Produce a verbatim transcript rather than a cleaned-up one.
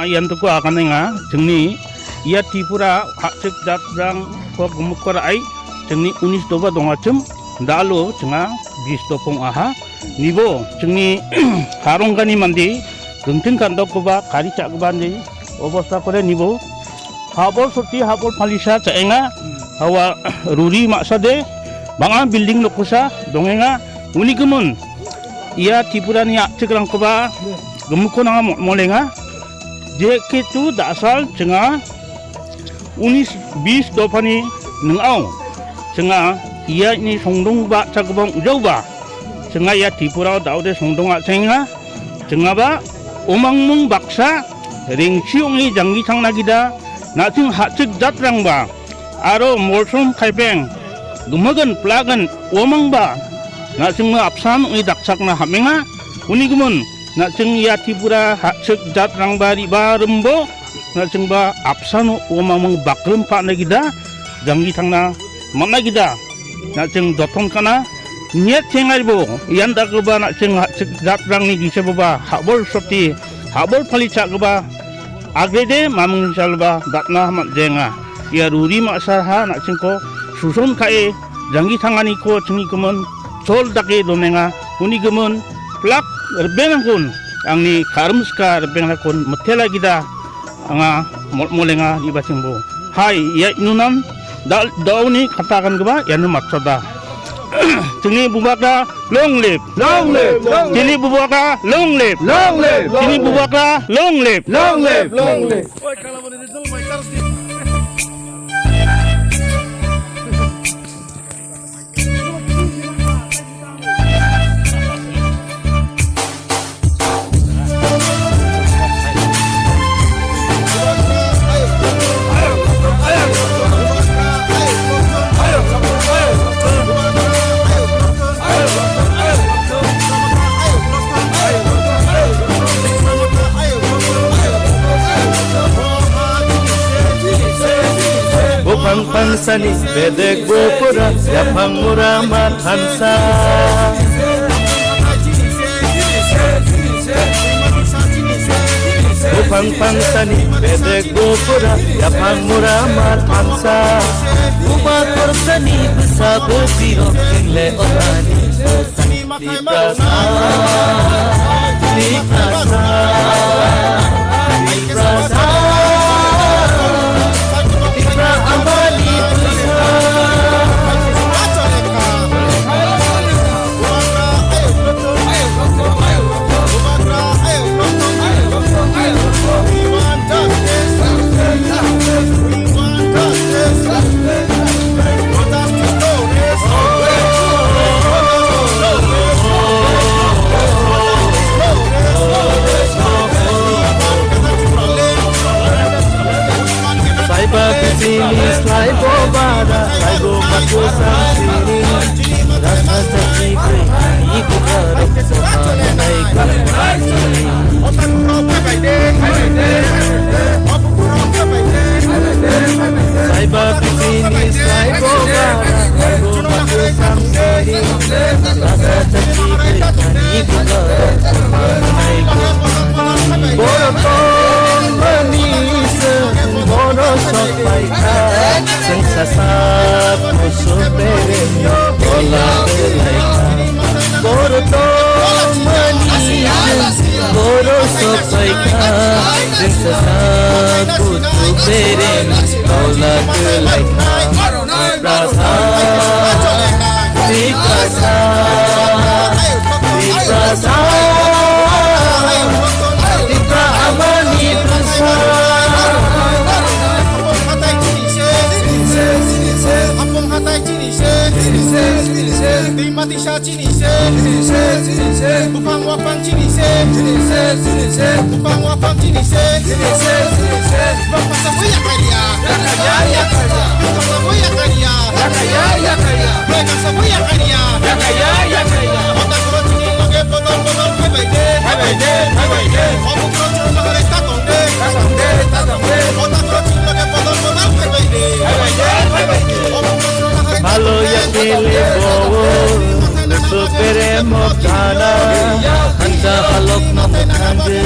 Yantuku akanenga chwngni iya Tripura hachwk jatrang kok gumukora ai chwngni unis doba donga chwm dalo chwnga bis dopong aha nibo chwngni harongani mandi gungtin kandok goba kari chak goba ni obosta kore nibo habol soti habol phalisa chaenga hawa ruri masa de banga building lokosa dongenga uni gumun iya Tripura ni achwk rang koba gumukho nanga mo-, molenga je ketu dasal chwnga unis bis dophani nwng-o chwnga iya ni songdong ba cha gobang ujau ba chwnga iya Tripura o daude songdong a chwnga chwnga ba omangmung baksa rengsi ongni janggi thangna gida nachwng hachwk jatrang ba aro molsom khaipeng gumhagan plagan omang ba nachwngma apsan ongni daksakna hamenga uni gumun nachwng iya Tripura hachwk jatrang ba riba rumbo nachwngba apsano omamung bakrum phana gida janggi thangna manna gida nachwng dothon kana nyet chengai bo yanda goba nachwng hachwk jatrangni bisebo ba habol soti habol phali cha goba agrede mamung chalba datna man jenga iya ruri masa ha nachwng ko suson khae janggi thangani ko chwngni gumun chol dake donenga uni gumun plak rebeng kun angni kharumska rebeng kun methela gida anga mo-, molenga iba chwngbo hai ya nunam dal dauni khata kan gba yanu matsoda chwngni bubagra long live long live long live chini bubagra long live long live chini bubagra long live long live long live Buphang phangsani bedek bupura, yaphang mura ma thansa. Buphang phangsani bedek bupura, yaphang mura ma thansa. Buma korsani bwsa bwsirok hinle otani. Saiba bisini slai bo bara, slai bo baku samsini. Rasa sasi kri, ibu karo, sokan nai kri. Saiba bisini slai bo bara, slai bo baku samsini. Rasa sasi kri, ibu karo, sokan nai kri. Boro tongmani se, boro sopaikha. Chwng sasa kusu bereng bola belai kha. Boro tongmani chwng boro sopaikha. Chwng sasa kusu bereng bola belai kha. Tiprasa, Tiprasa, Tiprasa, Tipra amani bwsa. Hapung hatai chini se, chini se, chini se. Twi mati sa chini se, chini se, chini se. Buphang waphang chini se, chini se, chini se. Buphang waphang chini se, chini se, chini se. Buphang pasa buya kaya, yakaya, yakaya. Buphang pasa buya kaya, yakaya, yakaya. Buphang pasa buya kaya, yakaya, yakaya. Yakaya, yakaya. Otak ro chini loge bodol bodol khebai de, khebai de, khebai de. Obuk ro chini loge ta tong de, ta tong de, ta tong de. Otak ro chini loge bodol bodol khebai de, khebai de, khebai de. Obuk ro chini loge ta tong de, ta tong de. Bhalo yakele bo, lusu pere mo khana, hansa halok no mo khande.